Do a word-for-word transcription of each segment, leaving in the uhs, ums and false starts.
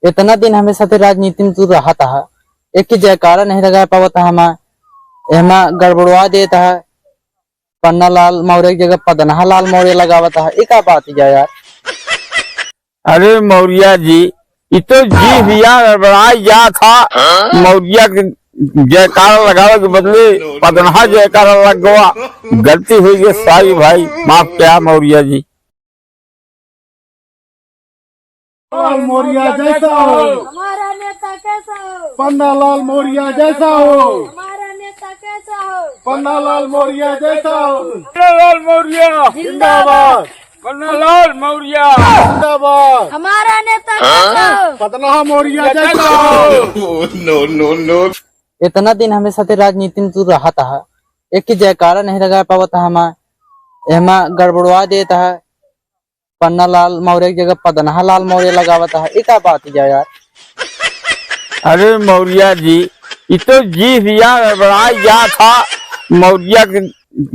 इतना दिन हमें साथे राजनीति में तू रहत हा, एक की जयकारा नहीं लगा पावत हा, हमा एमा गड़बड़वा देत हा। पन्ना लाल मौर्य की जगह पदनहा लाल मौर्य लगावत हा, ई का बात जा यार? अरे मौर्या जी, ई तो जीभ या गड़बड़ाई जात हा। मौर्या के जयकारा लगावे के बदले पदनहा जयकारा लग गवा। गलती हुई गई सारी भाई, माफ किया मौर्या जी। लाल मौर्या जैसा हो। हमारा नेता कैसा हो? पन्ना लाल मौर्या जैसा हो। हमारा नेता कैसा हो? पन्ना लाल मौर्या जैसा हो। पन्ना लाल मौर्या जिंदाबाद। पन्ना लाल मौर्या जिंदाबाद। हमारा नेता कैसा हो? पदनहा मौर्या जैसा हो। No, no, no। इतना दिन हमें साथे राजनीति में तू रहत हा, एक की जयकारा नहीं लगा पावत हा, हमा एमा गड़बड़वा देत हा। पन्ना लाल मौर्य की जगह पदनहा लाल मौर्य लगावत हा, ई का बात जा यार? अरे मौर्या जी, ई तो जीभ या गड़बड़ाई जात हा। मौर्या के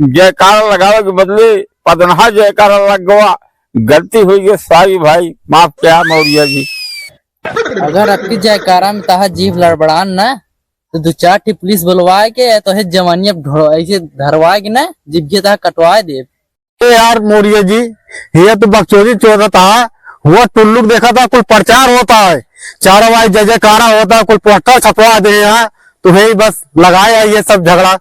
जयकारा लगावे के बदले पदनहा जयकारा लग गवा। गलती हुई गई सारी भाई, माफ किया मौर्या जी। अगर अबकी जयकारा में तहा जीभ लड़बड़ान ना, तो दो चार ठी पुलिस बुलवाए के, तो है जवानी अब ढो-, ऐसे धरवाए के ना, जीभ के तहा कटवाए दे। ए यार मौर्य जी, ये तो बकचोदी चोदत हा। हुआ टुल्लू के देखा था, कुल प्रचार होता है, चारों भाई जय जयकारा होता है, कुल पोस्टर छपवा दे यहाँ, तुम्हें ही बस लगाए है ये सब झगड़ा।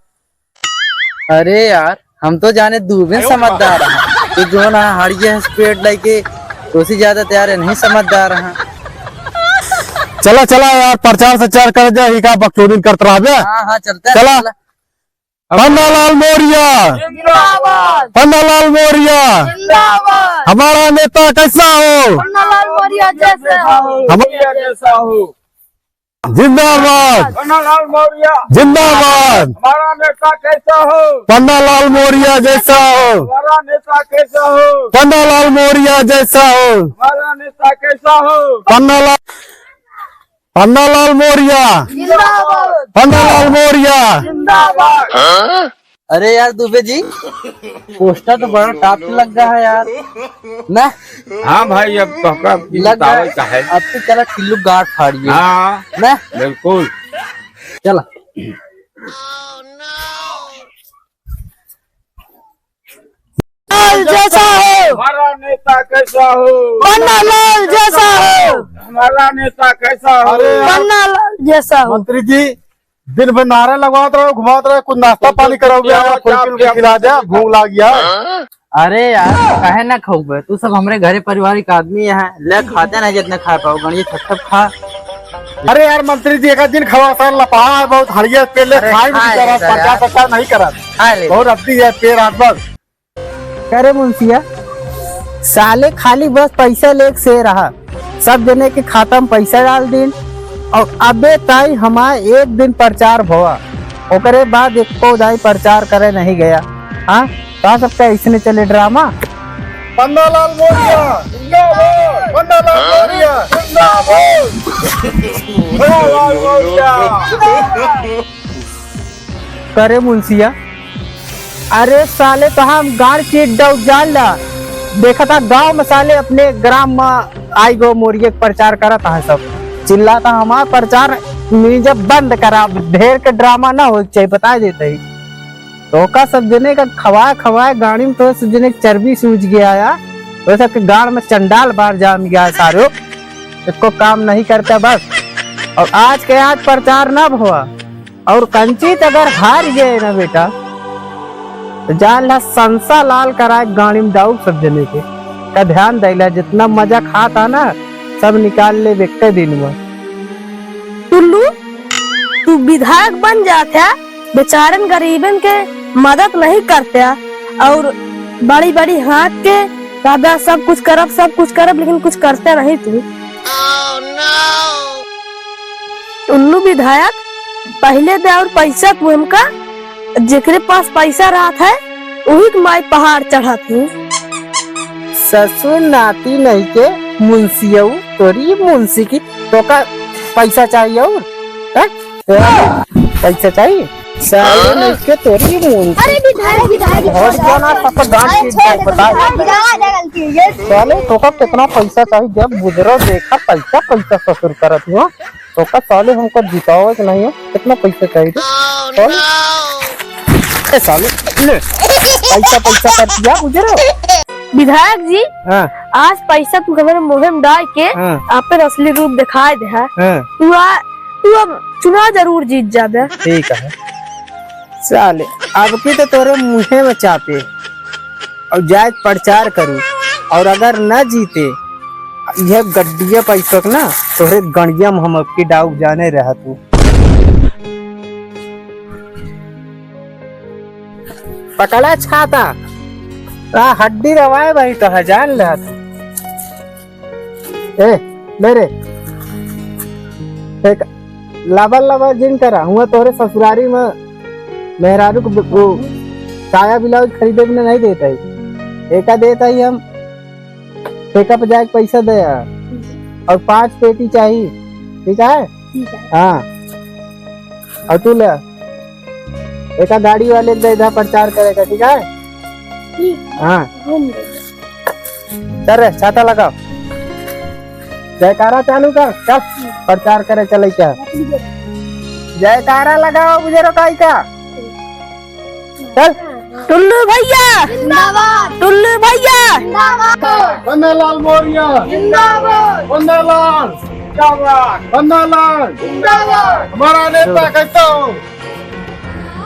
अरे यार, हम तो जाने दूबे समझदार हैं, तो जो ना हड़िए है पेट लेके, उसी ज्यादा तैयार है, नहीं समझदार हैं। चला चला यार, प्रचार सचार कर दे, ही का बकचोदी करत रहबे। हाँ हाँ, चलते हैं, चला। चला। पन्नालाल मौर्य जिंदाबाद। पन्नालाल मौर्य जिंदाबाद। हमारा नेता कैसा हो? पन्नालाल मौर्य जैसे हो। हम जैसा हो। जिंदाबाद। पन्नालाल मौर्य जिंदाबाद। हमारा नेता कैसा हो? पन्नालाल मौर्य जैसा हो। हमारा नेता कैसा हो? पन्नालाल मौर्य जैसा हो। हमारा नेता कैसा हो? पन्नालाल पन्नालाल मौर्य जिंदाबाद। पन्नालाल मौर्य जिंदाबाद। अरे यार दुबे जी, पोस्टर तो बड़ा टॉप पे लग गया है यार, ना? हाँ भाई, अब तोहका अब की लग गया। बतावे का है? अब तो चला टिल्लू गाड़ फाड़िए। हाँ, ना? बिल्कुल। चला। लाल जैसा हो। हमारा नेता कैसा हो? पन्नालाल जैसा हो। हमारा नेता कैसा हो? अरे यार, पन्नालाल जैसा हो। मंत्री जी, दिन भर नारा लगवात रहो, घुमात रहो, कुछ नाश्ता पानी कराओ, क्या, फुल्की क्या, उल्की खिला दे, भूख लाग गया। अरे यार, काहे ना खाऊबे? तू सब हमरे घरे पारिवारिक आदमी है, ले खाते ना जितना खा पाओ, गणिये छप छप खा। अरे यार मंत्री जी, एक दिन खवा सर लपहा है बहुत हड़िया, पेट ले अरे खाए भी खाए बेचारा, बेचारा। पचास पचास नहीं करा। खा ले। बहुत रद्दी है, पेट हाथ बस। करे मुंशिया, साले खाली बस पैसा लेके से रहा, सब जने के खाता में पैसा डाल दीन, और अबे ताई हमार एक दिन प्रचार भवा, ओकरे बाद एको दाई प्रचार करे नहीं गया। हाँ, का सबका इसने चले ड्रामा? पन्नालाल मौर्य जिंदाबाद। पन्नालाल मौर्य जिंदाबाद। पन्नालाल मौर्य। करे मुंशिया, अरे साले तो हम गाड़ चीट डाउ जान ला। देखा था गांव में साले अपने ग्राम में आई गो मौर्य के प्रचार करत है सब। चिल्लाता हमार प्रचार म्यूजिक बंद करा, ढेर के ड्रामा ना हो चाहिए, बता देते ही। तो का सब जने का खवाए खवाए गाड़ी में तो सब जने के चर्बी सूझ गया है। वो सब के गाड़ में चंडाल बार जाम गया है सारो। इसको काम नहीं करता बस। और आज के आज प्रचार ना भवा। और कंचित अगर हार गए ना बेटा, तो जान ला संसा लाल कराए गाड़ी में डाउ सब जने के। का ध्यान दैला, जितना मजा खाता ना, सब निकाल ले एक दिन में। टुल्लू, तू विधायक बन जात है, बेचारन गरीबन के मदद नहीं करते, और बड़ी बड़ी हाथ के दादा सब कुछ करब, सब कुछ करब, लेकिन कुछ करते नहीं तू। टुल्लू विधायक, पहले दे और पैसा तू हमका, जेकरे पास पैसा रहत है, वही के माई पहाड़ चढ़त है। ससुर नाती नहीं के मुंशियऊ, तोरी मुंशी की, तो का पैसा चाहिए और? हैं? पैसा चाहिए? साले, नहीं के तोरी मुंह। अरे विधायक, विधायक, बहुत जाना, सबका गांड पीट दे, बता। विधायक, विधायक, गलती है। साले, तोका कितना पैसा चाहिए? जब बुजरो देखा, पैसा, पैसा ससुर करत हो। तोका साले हमको जितावे के नहीं है। कितना पैसा चाहिए? साले, ए साले, ले। पैसा, पैसा कर दिया बुजरो। विधायक जी, हाँ। आज पैसा तू हमारे मुंह में डाल के हाँ। आपन असली रूप दिखाए दे, हाँ। हाँ। तू आ, तू अब चुनाव जरूर जीत जाबे। ठीक है। साले, अब की तो तोरे मुंहे में चापे और जाए प्रचार करू, और अगर न जीते, यह गड्डिया पैसक ना, तोरे गड़िया में हम अब की डाउक जाने रहा तू। पकड़ा छाता, आ हड्डी रवाए भाई तो है, जान ले तू। ए, ले रे। एक लाबर लाबर जिन करा, हुआ तोहरे ससुरारी में मेहरारू को ब-, वो साया ब्लाउज खरीदे बिना नहीं देता है। एका देता ही हम, ठेका पे जाके पैसा दे आ। और पांच पेटी चाहिए, ठीक है? ठीक है। हाँ। और तू ले, एका गाड़ी वाले के दे दे प्रचार करेगा, ठीक है? ठीक। हाँ। घूम ले। चल रे, छाता लगाओ। जयकारा चालू कर, चल, प्रचार करे चले क्या? जयकारा लगाओ बुजुर्ग भाई का। चल। टुल्लू भैया जिंदाबाद। टुल्लू भैया जिंदाबाद। पन्नालाल मौर्य जिंदाबाद। पन्नालाल जिंदाबाद। पन्नालाल जिंदाबाद। हमारा नेता कैसा हो?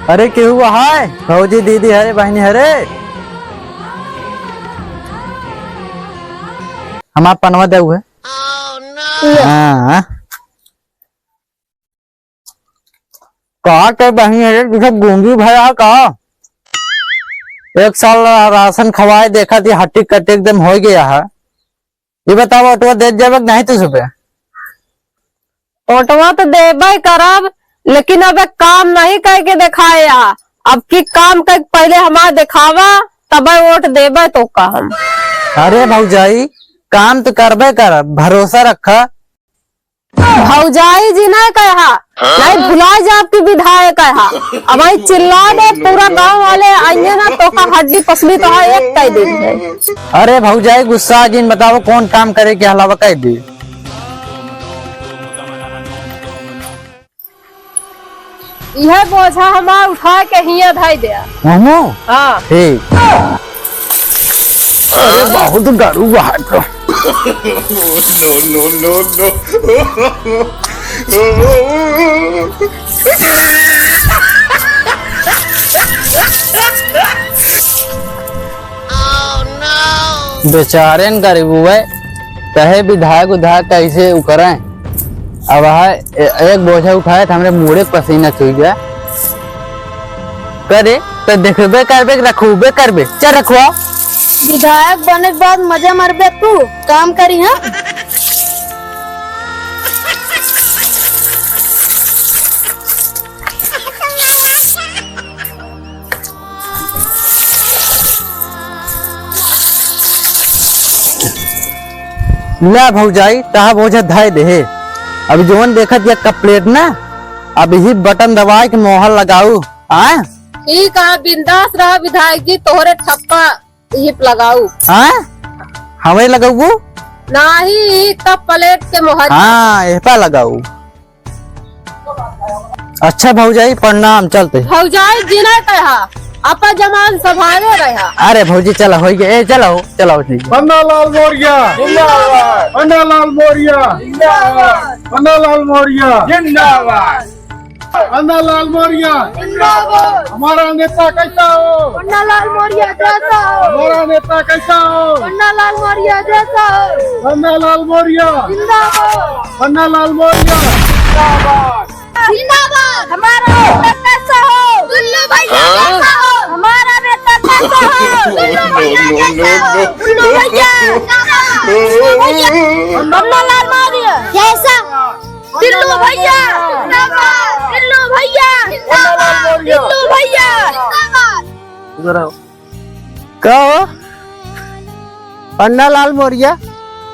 अरे केहू है? भौजी, दीदी हरे, बहिनी हरे? हमार पनवा देउ है। हाँ। का के बहिनी हरे, तू सब गूंगी भया है का? एक साल राशन खवाए देखा थी, हट्टी कट्टी एकदम हो गया है। ये बताओ, ओटवा देत जाबे कि नहीं तू सुबह? ओटवा तो देबे करब, लेकिन अब एक काम नहीं करके देखाए आ। अब की काम कर पहले हमार देखावा, तबे वोट देबे तो का हम। अरे भौजाई, काम तो करबे करब, भरोसा रखा। भौजाई जी नहीं कहा, नहीं भुला जाब कि विधायक कहा। अब आई चिल्ला दे, पूरा गांव वाले आइए ना, तो का हड्डी पसली तो है एक कह दे। अरे भौजाई, गुस्सा जिन, बताओ कौन काम करे के हलावा कह दे। यह बोझा हमार उठा के हियां धई दे। हमू? हाँ। ठीक। अरे बहुत गरू बात। No, no, no, no। बेचारेन गरीबुए, कहे विधायक उधायक कैसे उकरें। अब है, ए-, एक बोझा उठाए तो हमरे मूड़े के पसीना चुइ गया। करे तो देखबे करबे, रखबे करबे, चल रखवा। विधायक बने के बाद मजा मारबे तू, काम करी, हाँ? ला भौजाई, तहा बोझा धइ देहे। अब जौन देखत या कपलेट ना, अब यही बटन दबाए के मोहर लगाऊ। हाँ? ठीक है, बिंदास रहा विधायक जी, तोहरे ठप्पा यही पे लगाऊ। हाँ? हमें लगाऊ? नाही, तब प्लेट के मोहर। हाँ, एह पा लगाऊ। अच्छा भौजाई, प्रणाम, चलते। भौजाई जिने कहा, आपा जमान सभावे रहा। अरे भौजी, चला, होई गया, ए, चला हो, चला हो, ठीक है। पन्नालाल मौर्य जिंदाबाद। पन्नालाल मौर्य जिंदाबाद। पन्नालाल मौर्य जिंदाबाद। पन्नालाल मौर्य जिंदाबाद। हमारा नेता कैसा हो? पन्नालाल मौर्य जैसा हो। हमारा नेता कैसा हो? पन्नालाल मौर्य जैसा हो। पन्नालाल मौर्य जिंदाबाद। पन्नालाल मौर्य जिंदाबाद। जिंदाबाद। हमारा नेता कैसा हो? टुल्लू भैया हाँ? जैसा हो। हमारा नेता कैसा हो? टुल्लू भैया जैसा हो। टुल्लू भैया। टुल्लू भैया। पन्नालाल मौर्य जैसा। टुल्लू भैया जिंदाबाद। टुल्लू भैया जिंदाबाद। टुल्लू भैया जिंदाबाद। इधर आओ। का हो? पन्नालाल मौर्य?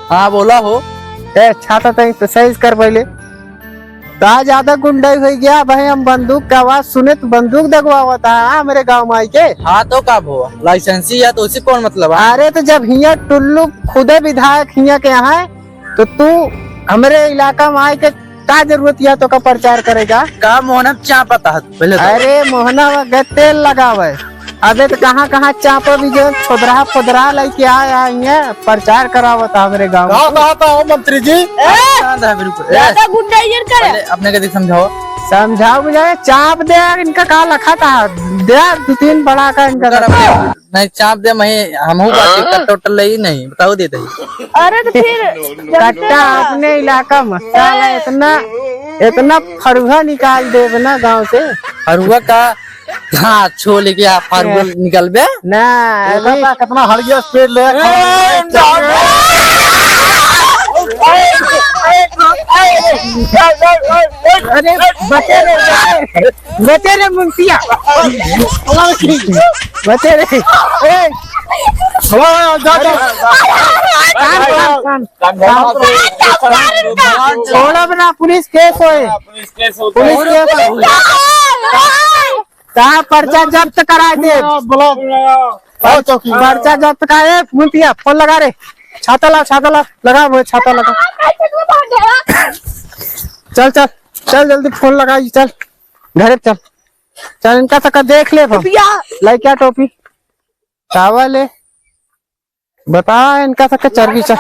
हाँ, बोला हो। ए, छाता तनी तो सही से कर पहले। का ज्यादा गुंडई होइ गया भाई, हम बंदूक का आवाज सुने तो बंदूक दगवावत है हमरे गाँव में आइके। हाँ तो का भवा, लाइसेंसी है तो उसी कौन मतलब है? अरे तो जब हियाँ टुल्लू खुदे विधायक हियाँ के यहाँ है, तो तू हमरे इलाका में आइके का जरूरत है तो का प्रचार करेगा? का मोहना चापत है पहले तो? अरे मोहना वा गए तेल लगावे, अबे तो कहाँ कहाँ चापो भी जो छोदरा फोदरा लेके आया है, प्रचार करावत हमरे गाँव का में। बात है मंत्री जी? शांत है बिल्कुल। ए, ज्यादा गुंडाई जन करे। पहले अपने के देख समझाओ। समझाओ बुझाए, चाप दे इनका का लखा था, दे दो तीन बड़ा का इनका। उधर अपने नहीं चाप दे, मैं हमहू बात कट्टा उट्टा ले ही नहीं, बताओ दे दे। अरे तो फिर कट्टा अपने इलाका में साला इतना, इतना फरुआ निकाल देब ना गाँव से। फरुआ का हाँ, छो लेके आ, फार्मूला निकलबे। ना, देखा अभी था कितना हड़िया स्पीड ले। अरे, बचे रे, बचे रे, मुंशिया। बचे रे। ए। जा, जा। काम, काम, काम। छोड़ब ना, पुलिस केस होए। पुलिस केस होए। का पर्चा जब्त करा दे। बुलाओ, बुलाओ। आओ चौकी। पर्चा जब्त का है, मुंशिया, फोन लगा रे। छाता ला, छाता ला, लगा वो छाता लगा। चल, चल, चल जल्दी फोन लगा, चल। घरे चल। चल इनका तक देख ले हम। भैया। लइका टोपी। चावल है। बता इनका तक चर्बी चल।